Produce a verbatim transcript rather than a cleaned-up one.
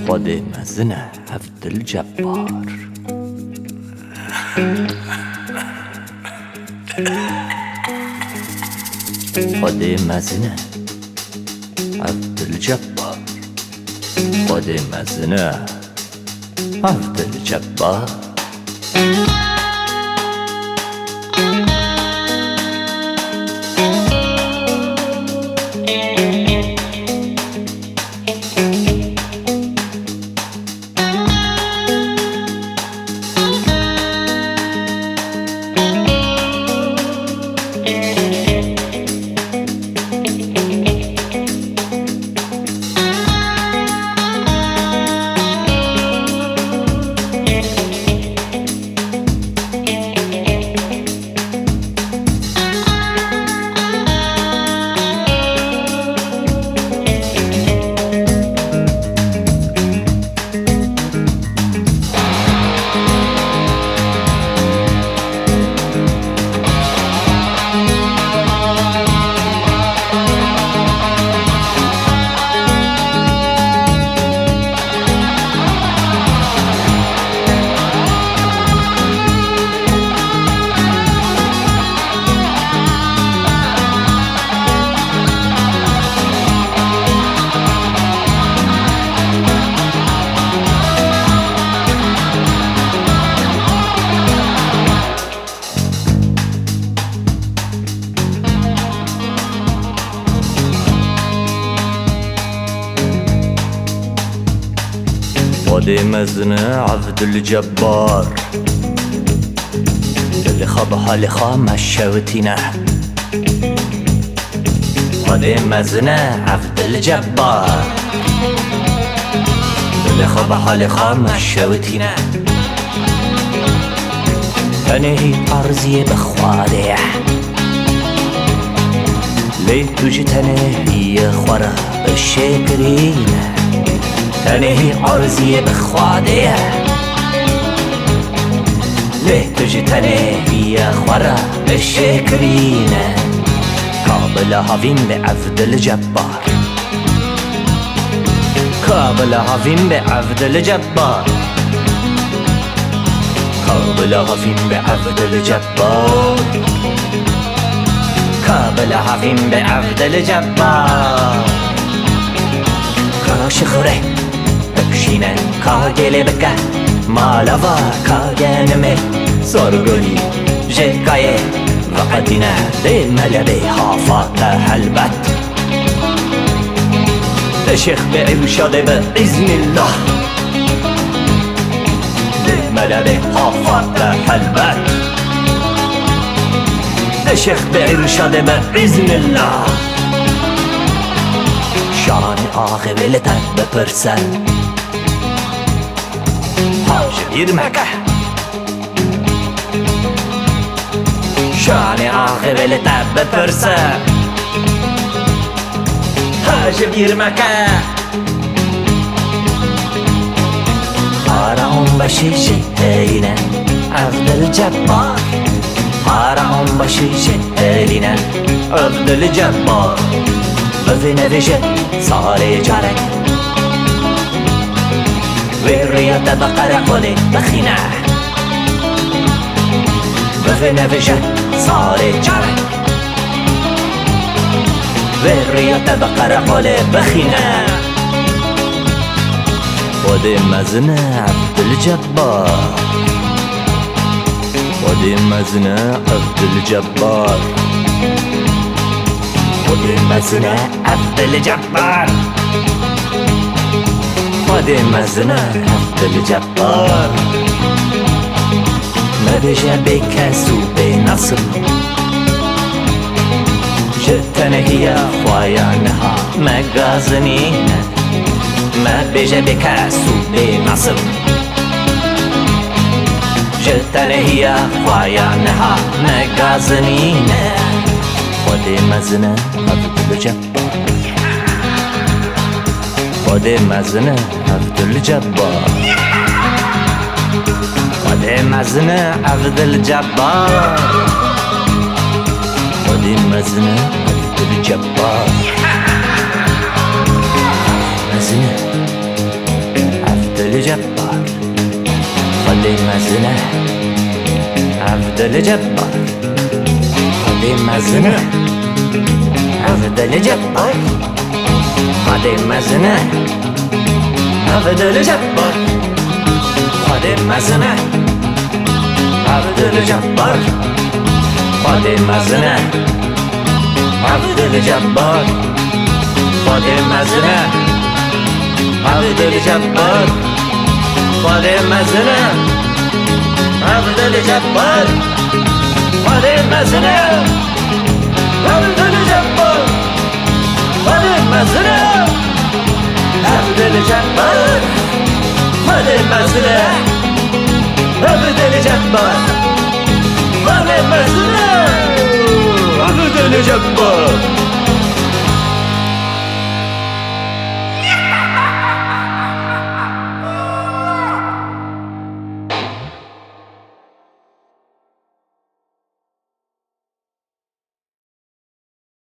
Xwedê mezin e, Evdil Cebbar. Xwedê mezin e, Evdil Cebbar. Xwedê mezin e, Evdil Cebbar. Xwedê mezin e, Evdil Cebbar. Dilê xwe bi halê xwe meşewitîne. Xwedê mezin e, Evdil Cebbar. Dilê xwe bi halê xwe meşewitîne. Tenê hî erziyê bi Xwedê ye. Lê tu ji tenê hîyê xwe re bişêkirîne. Tenê hî erziyê bi Xwedê ye. Lê tu ji tenê hîyê xwe re bişêkirîne. Ka bila havîn be Evdil Cebbar. Ka bila havîn be Evdil Cebbar. Ka bila havîn be Evdil Cebbar. Ka bila havîn be Evdil Cebbar. Ka şixure bikşîne, ka gelê bike mala va, ka genimê zorgulî ji kayê veqetîne, dê melebê hafate helbet. Te Şêx be Îrşadê bi îznillah. Dê melebê hafate helbet. Te Şêx be Îrşadê bi îznillah. Şanê axê vê li te bipirse. Ha ji bîr meke. Şanê axê vê li te bipirse. Ha ji bîr meke. Para onbaşî jî heyîne, Evdil Cebbar. Para onbaşî jî heyîne, Evdil Cebbar. Bivîne vê ji salê carek. Vê riya te bi qereqolê bixîne. Bivîne vê ji salê carek. Vê riya te bi qereqolê bixîne. Xwedê mezin e, Evdil Cebbar. Xwedê mezin e, Evdil Cebbar. Xwedê mezin e, Evdil Cebbar. Xwedê mezin e, Evdil Cebbar. Mebêje bê kes û bê nesil. Ji tenehiya xwe ya niha me gazinîne. Mebêje bê kes û bê nesil. Ji tenehiya xwe ya niha me gazinîne. Xwedê mezin e, Evdil Cebbar. Xwedê mezin e, Evdil Cebbar. Xwedê mezin e, Evdil Cebbar. Xwedê mezin e, Evdil Cebbar. Mezin e, Dilê Cebbar. Xwedê mezin e. Ev Dilê Cebbar. Xwedê mezin e. Ev Dilê Cebbar. Xwedê mezin e. Ev Dilê Cebbar. Xwedê mezin e. Ev Dilê Cebbar. Xwedê mezin e. Ev Dilê Cebbar. Xwedê mezin e. Ev Dilê Cebbar. Xwedê mezin e. Ev Dilê Cebbar. Xwedê mezin e. Ev Dilê Cebbar. Xwedê mezin e. Ev Dilê Cebbar. Xwedê mezin e. Ev Dilê Cebbar. Xwedê mezin e. Ev Dilê Cebbar.